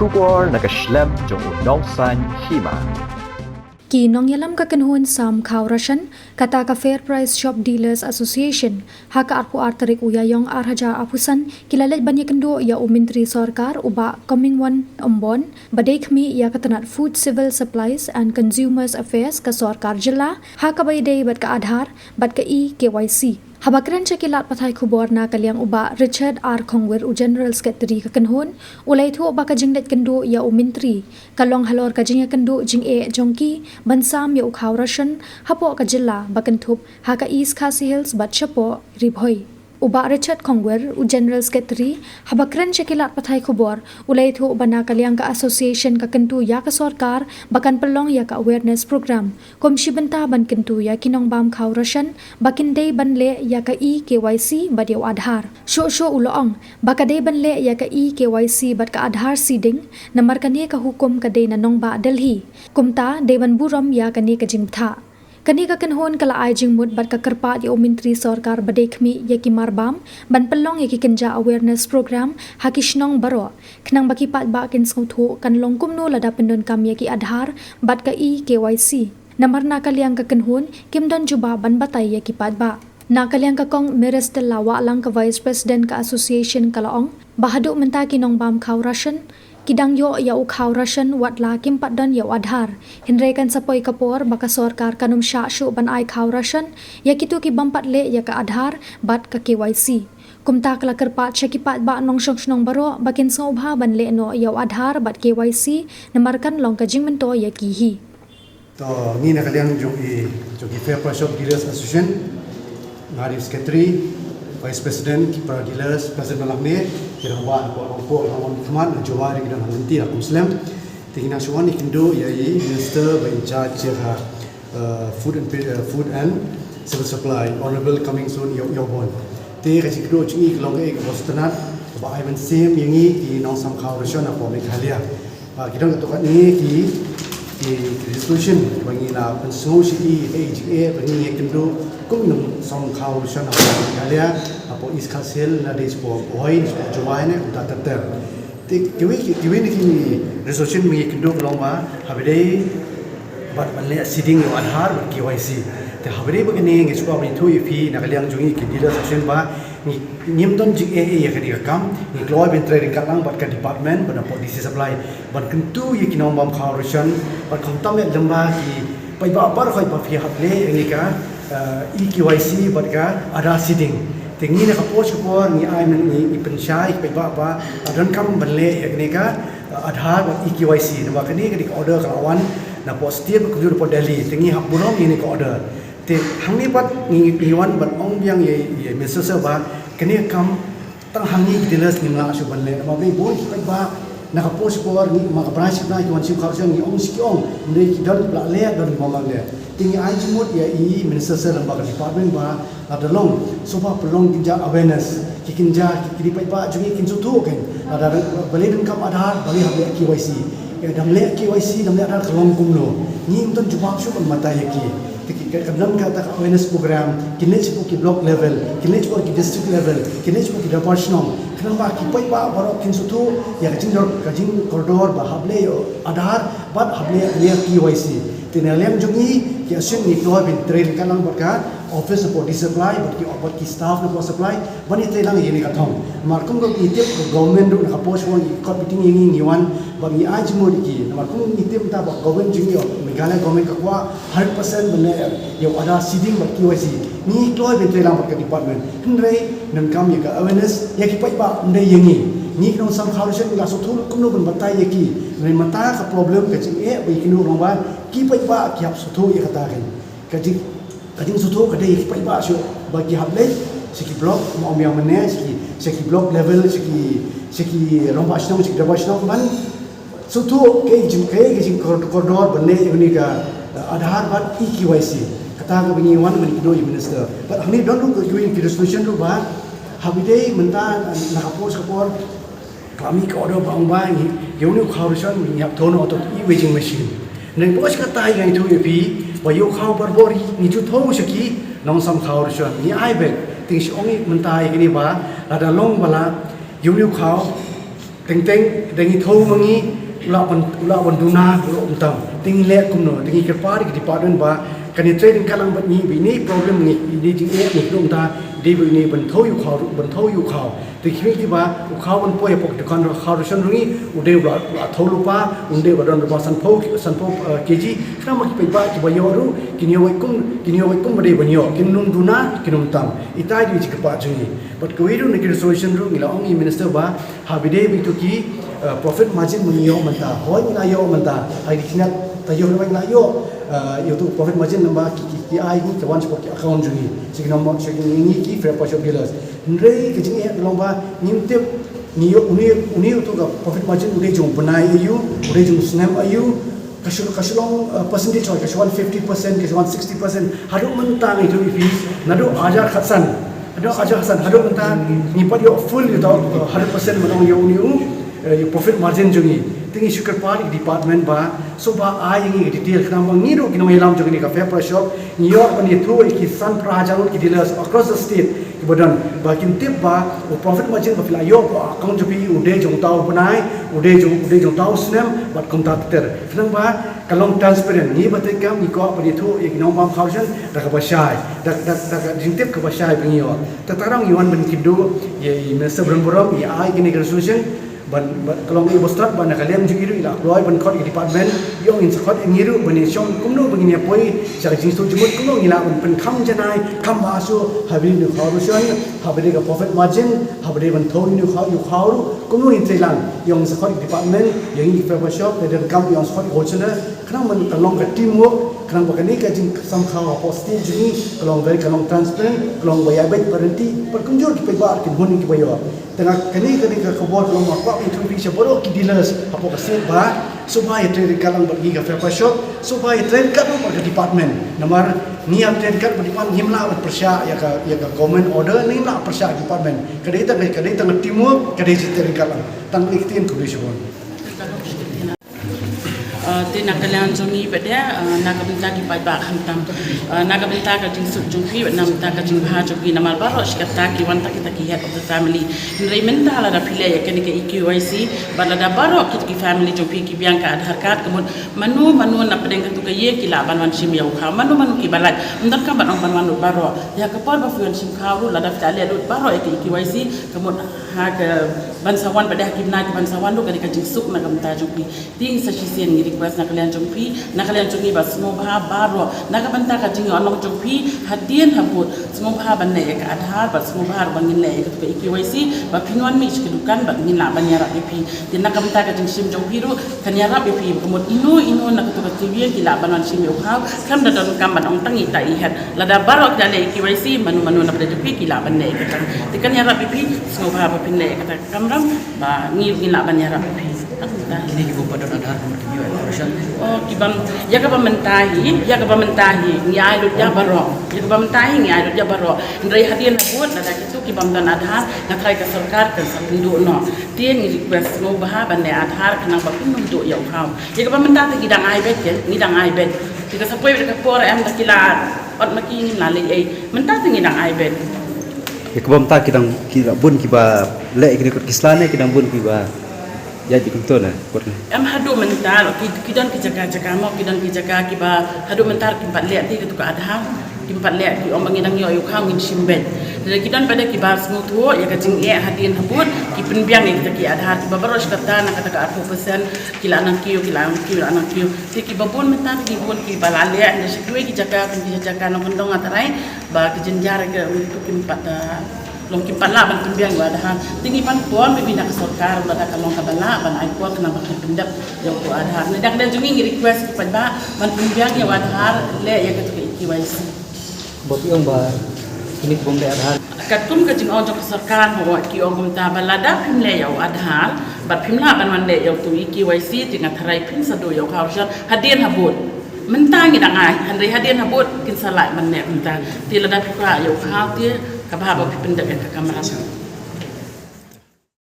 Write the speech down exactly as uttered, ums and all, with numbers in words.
Khubor na ka shlem jong u nongsan hima. Ki nongïalam ka kynhun sam khaw ration, kata ka Fair Price Shop Dealers Association, ha ka arphew ar tarik u Ïaïong ar hajar arphew san, ki la leit ban ïakynduh ïa u Myntri Sorkar u Bah Comingone Ymbon, ba dei khmih ïa ka tnat Food, Civil Supplies and Consumers Affairs ka sorkar jylla, ha kaba ïadei bad ka Aadhaar bad ka e-K Y C. Haba kren sha ki lad pathai khubor na ka liang u Bah Richard R Khongwir, u General Secretary ka kynhun, u la ïathuh ba ka jingleit kynduh ïa u Myntri ka long halor ka jingïakynduh jingeh jong ki ban sam ïa u khaw ration hapoh ka jylla ba kynthup ha ka East Khasi Hills bad shapoh Ri Bhoi. U Bah Richard Khongwir, u General Secretary, haba kren sha ki lad pathai khubor, u la ïathuh ba na ka liang ka association ka kyntu ïa ka sorkar ba kan pynlong ïa ka awareness program. Kum shi bynta ban kyntu ïa ki nongbam khaw ration ba kin dei ban leh ïa ka e-K Y C bad ïa u Aadhaar. Shuh shuh u la ong ba ka dei ban leh ïa ka e-K Y C bad ka Aadhaar shisha, namar kane ka hukum ka dei na nongbah Delhi. Kumta dei ban burom ïa kane ka jingbthah. Kane ka kynhun ka la ai jingmut bad ka kyrpad ïa u Myntri Sorkar ba dei khmih ïa ki marbam ban pynlong ïa ki kynja awareness program ha ki shnong baroh, khnang ba ki paidbah kin sngewthuh kan long kumno lada pyndonkam ïa ki Aadhaar bad ka e-K Y C. Namar na ka liang ka kynhun kim don jubab ban batai ïa ki paidbah. Na ka liang ka Kong Merestella Wahlang, ka Vice President ka Association, ka la ong ba haduh mynta ki nongbam khaw ration ki dang ïoh ïa u khaw ration wat la kim pat don ïa u Aadhaar. Hynrei kan sa poi ka por ba ka sorkar kan ym shah shuh ban ai khaw ration ïa kito ki bym pat leh ïa ka Aadhaar bad ka K Y C. Kumta ka la kyrpad sha ki paidbah nongshong shnong baroh ba kin sngewbha ban leh noh ïa u Aadhaar bad K Y C, namar kan long ka jingmyntoi ïa ki hi. To, ngi na ka liang jong i, jong i Fair Price Shop Dealers Association, nga dei secretary, vice president, ki para dealers, president ba la mih, ki rangbah, ki rangbah, ki rangbah khmat, na Jowai, ki dang ha lynti, ha kum slem. Te ngi nang shu wan ïakynduh ïa i minister ba in charge ïa ka, uh, food and, uh, food and civil supply, Honorable Comingone Ymbon. Te ka jingkynduh jong i ka long ka, eh, ka bor sngewtynnat, kaba ai mynsiem ïa ngi ki nongsam khaw ration hapoh Meghalaya. Ah, ki don katto katne ki, ki, ki resolution ba ngi la pynsngew sha i, eh, jingeh ba ngi ïakynduh kum ki nongsam khaw ration hapoh Meghalaya, hapoh East Khasi Hills, na dei shapoh Bhoi, shapoh Jowai ne kumta ter ter. Te kiwei ki, kiwei na ki resolution ba ngi ïakynduh ka long ba haba dei bad ban leh seeding ïa u Aadhaar bad K Y C. Te haba dei bad kane ngi sngewbha ban ïathuh ïa phi na ka liang jong ngi ki dealers association ba ngi, ngim don jingeh ei ïa kane ka kam, ngi kloi ban trei ryngkat lang bad ka department bad hapoh D C Supply ban kyntu ïa ki nongbam khaw ration bad khamtam ïa lem bad ki paidbah baroh ba phi hap leh ïa kane ka, eh, e-K Y C bad ka Aadhaar seeding. Te ngi na ka por sha ka por ngi ai men ngi, ngi pynshai ïa ki paidbah ba, eh, donkam ban leh ïa kane ka, eh, Aadhaar bad e-K Y C. Namar kane ka dei ka order ka la wan napoh state bad kumjuh napoh Delhi. Te ngi hap burom ïa kane ka order. Te hangne pat ngi, ngi wan ban ong biang ïa, ïa i Minister Sir ba kane ka kam tang hangne ki dealers ngim lah shuh ban leh. Namar balei bun ki paidbah na ka por sha ka por ngi, ma ka branch shipna ki wan shim khaw ration ngi ong shi ki ong, hynrei ki don ba la leh, don ba ym leh. Te ngi ai jingmut ïa i Minister Sir lyngba ka department ba lada long, sngewbha pynlong kynja awareness, ki kynja, ki, ki dei paidbah jong ngi kin sngewthuh kein. Lada balei donkam Aadhaar, balei hap leh K Y C. Ïa, dang leh K Y C, dang leh Aadhaar ka long kumno. Ngim don jubab shuh ban batai ïa ki. Te ki, ka, ka don kata ka awareness program, kin leit shapoh ki block level, kin leit shapoh ki district level, kin leit shapoh ki dorbar shnong. Khnang ba ki paidbah baroh kin sngewthuh ïa ka jingdor, ka jingkordor ba hap leh ïa u Aadhaar bad hap leh ïa ka K Y C. Te na liang jong ngi ki association ngi kloi ban trei ryngkat lang bad ka office hapoh D C Supply bad ki, bad ki staff hapoh supply ban ïatrei lang ïa kane ka thong. Namar kum ka ngi tip ka government ruh na ka por sha ka por ngi kot meeting ïa ngi, ngi wan bad ngi ai jingmut ïa ki. Namar kum ngi tip mynta ba government jong ngi, Meghalaya government ka kwah hundred percent ban leh ïa u Aadhaar seeding bad K Y C. Ngi kloi ban trei lang bad ka department. Hynrei donkam ïa ka awareness ïa ki paidbah, ym dei ïa ngi. Ngi ki nongsam khaw ration ngi la sngewthuh kumno ban batai ïa ki. Hynrei mynta ka problem ka jingeh ba ïa kino long ba ki paidbah ki hap sngewthuh ïa kata kein. Ka jing, ka jingsngewthuh ka dei ïa ki paidbah shuh ba ki hap leit sha ki block, ma ong biang mynne, sha ki, sha ki block level, sha ki, sha ki rangbah shnong, sha ki dorbar shnong ban sngewthuh kaei ka jing, kaei ka jingkordor ban leh ïa une ka, eh, Aadhaar bad e-K Y C. Kata kaba ngi wan ban ïakynduh ïa u Minister. Bad hangne don ruh kiwei ki resolution ruh ba haba dei mynta na ka por sha ka por ka la mih ka order ba ong ba ngi, ïa une u khaw ration ngi hap thoh noh hapoh e-weighing machine. Ngi poi sha kata ngi ïathuh ïa phi ba ïa u khaw barabor ngi ju thoh sha ki nongsam khaw ration. Ngi ai beit, te ngi shu ong mynta ïa kine ba lada long ba la ïa une u khaw Teng teng da ngi thew ma ngi, u lah ban, u lah ban duna, u lah ban tam. Te ngi leh kumno, te ngi kyrpad ïa ki department ba kan ïatrei ryngkat lang bad ngi, ba ine i problem ngi, ine i jingeh ngi khlem da, dei ba ine ban thew ïa u khaw, ban thew ïa u khaw. Te ki mih ki ba u khaw ban poi hapoh dukan khaw ration ruh ngi, u dei u lah, u lah thew lypa, u dei u lah don lypa sanphew, sanphew, eh, K G. Khnang ba ki paidbah ki ba ïoh ruh kin ïoh kum, kin ïoh kum ba dei ban ïoh, kin ym duna, kin ym tam. Ita i dei i jingkyrpad jong ngi. Bad kawei ruh na ki resolution ruh ngi la ong ïa i minister ba haba ïadei bad ïa uto ki, eh, profit margin ba ngi ïoh mynta, hooid ngi la ïoh mynta, ha ki khyndiat taïew ngi la ïoh, eh, ïa uto u profit margin namar ki, ki, ki ai ngi, ki wan shapoh ki account jong ngi, sha ki nongmong, sha ki, ngi ki fair price shop dealers. Hynrei ka jingeh ka long ba ngim tip, ngi ïoh, une, une uto ka profit margin u dei jong u bnai aïu, u dei jong u snem aïu, ka shu, ka shu long, uh, percentage, ka shu wan fifty percent, ka shu wan sixty percent. Haduh mynta ngi ïathuh ïa phi, naduh arhajar khatsan, naduh arhajar khatsan, haduh mynta ngim pat ïoh full, ïoh, uh, hundred percent ban ong ïa une u, uh, ïa u profit margin jong ngi. Te ngi shu kyrpad ïa ki department ba sngewbha ai ïa ngi ki detail, khnang ba ngi ruh ki nongïalam jong kane ka fair price shop ngi ïoh ban ïathuh ïa ki san phra hajar ngut ki dealers across the state, kiba don, ba kin tip ba u profit margin ba phi la ïoh hapoh account jong phi u dei jong uta u bnai, u dei jong, u dei jong uta u snem, bad kumta ter ter. Khnang ba ka long transparent, ngi ba treikam ngi kwah ban ïathuh ïa ki nongbam khaw ration da kaba shai, da, da, da ka jingtip kaba shai ba ngi ïoh. Te tang ngi wan ban kynduh ïa i Minister Brembarom, ïa ai kane ka resolution, ban, ban, ka long ïa ba stad ba na ka liang jong i ruh i la kloi ban khot ïa ki department, ïa ngin sa khot ïa ngi ruh ban ïa shong kumno ba ngin ïa poi sha ka jingsuk jingmut, kumno ngin lah ban pynkham janai kham bha shuh, haba ïadei ïa u khaw ration, haba ïadei ka profit margin, haba ïadei ban thew ïa u khaw, ïa u khaw ruh, kumno ngin trei lang, ïa ngin sa khot ïa ki department, ïa ngi ki fair price shop, lada kam ïa ngin sa khot ïa ki wholesaler, khnang ba ka long ka teamwork, khnang ba kane ka jingsamkhaw hapoh state jong ngi ka long very, ka long transparent, ka long ba ïa beit ba ryntih, bad kumjuh ki paidbah kin hun ïa ki ba ïoh. Te nga kane, kane ka khubor ka long ba kwah ban ïathuh ïa phi sha baroh ki dealers hapoh ka state ba sngewbha ïatrei ryngkat lang bad ngi ka fair price shop, sngewbha ïatrei ryngkat lang bad ka department. Namar ngi ïatrei ryngkat bad department ngim lah ban pyrshah ïa ka, ïa ka government order, ngim lah pyrshah department. Ka dei tang, ka dei tang teamwork, ka dei jingtrei ryngkat lang. Tang ïa ka ktien, khublei shibun. Uh, te na ka liang jong ngi pat de, uh, na ka bynta ki paidbah khamtam. Uh, na ka bynta ka jingsuk jong phi, na ka bynta ka jingbha jong phi, namar baroh shi katta ki wan tang kita ki head of the family. Hynrei mynta lada phi leh ïa kane ka E K Y C, bad lada baroh kita ki family jong phi ki biang ka Aadhaar card, ka mut mano mano na pdeng kato ka ïing ki lah ban wan shim ïa u khaw, mano mano ki ba lait. Ym donkam ban ong ban wan lut baroh. Ïa ka por ba phi wan shim khaw ruh, lada phi la leh lut baroh ïa ka E K Y C, ka mut ha ka ban sa wan pat de, ha ki bnai ki ban sa wan ruh, ka dei ka jingsuk na ka bynta jong phi. Te sa shisien ngi request na ka liang jong phi, na ka liang jong ngi ba sngewbha baroh, na ka bynta ka jingïohnong jong phi hadien habud, sngewbha ban leh ïa ka Aadhaar, bad sngewbha ruh ba ngin leh ïa kato ka E K Y C, ba phin wan mih sha ka dukan bad ngin lah ban ïarap ïa phi. Te na ka bynta ka jingshim jong phi ruh kan ïarap ïa phi, ka mut ino ino na kato ka tnat ki lah ban wan shim ïa u khaw, khlem da donkam ban ong tang ita i head. Lada baroh ki la leh E K Y C, mano mano na pdeng jong phi ki lah ban leh ïa kata. Te kan ïarap ïa phi, sngewbha ba phin leh ïa kata. Kamram ba ngi, ngi lah ban ïarap ïa phi. Kine ki bym pat don Aadhaar, kumno kin ïoh operation? Oh, ki bym, ïa kaba mynta hi, ïa kaba mynta hi ngi ai lut ïa baroh. Ïa kaba mynta hi ngi ai lut ïa baroh. Hynrei hadien habud lada kito ki bym don Aadhaar, nga tharai ka sorkar kan sa pynduh noh. Te ngi request sngewbha ban leh Aadhaar khnang ba phin ym duh ïa u khaw. Ïa kaba mynta te ngi dang ai beit, ngi dang ai beit. Te ka sa poi beit ka por em da ki la ot ma ki, ngin la leh ei. Mynta te ngi dang ai beit. Ïa kaba mynta ki dang, ki dang bun kiba leh ïa kine kot ki sla ne, ki dang bun kiba ïaid kumto ne, kot ne. Em, haduh mynta ruh ki, ki don ki jaka jaka mo, ki don ki jaka kiba haduh mynta ruh kim pat leh te kato ka Aadhaar, kim pat leh, ki ong ba ngi dang ïoh ïa u khaw ngin shim beit. Te ki don pat de kiba sngewthuh ïa ka jingeh hadien habud, ki pynbiang ïa kita ki Aadhaar, kiba baroh shi katta na kata ka arphew percent ki la nang kiew, ki la nang kiew, la nang kiew. Te kiba bun mynta ki bun kiba la leh, hynrei sha kiwei ki jaka, ki jaka nongkyndong nga tharai ba ki jynjar ka, um, kim pat, uh, long kim pat lah ban pynbiang ïa u Aadhaar. Te ngi pan por, maybe na ka sorkar lada ka long kaba lah ban ai por khnang ba kin pyndep ïa u Aadhaar. Ngi dang dei jong ngi, ngi request ki paidbah ban pynbiang ïa u Aadhaar, leh ïa kato ka E K Y C. Ba phi ong ba kine ki bym leh Aadhaar. Katkum ka jingong jong ka sorkar, hooid, ki ong kumta ba lada phim leh ïa u Aadhaar bad phim lah ban wan leh ïa uto u E K Y C, te nga tharai phin sa duh ïa u khaw ration hadien habud. Mynta ngi dang ai, hynrei hadien habud kin sa lah ban leh kumta. Te lada phi kwah ïa u khaw te kaba hap ba phi pyndep ïa ka kamram.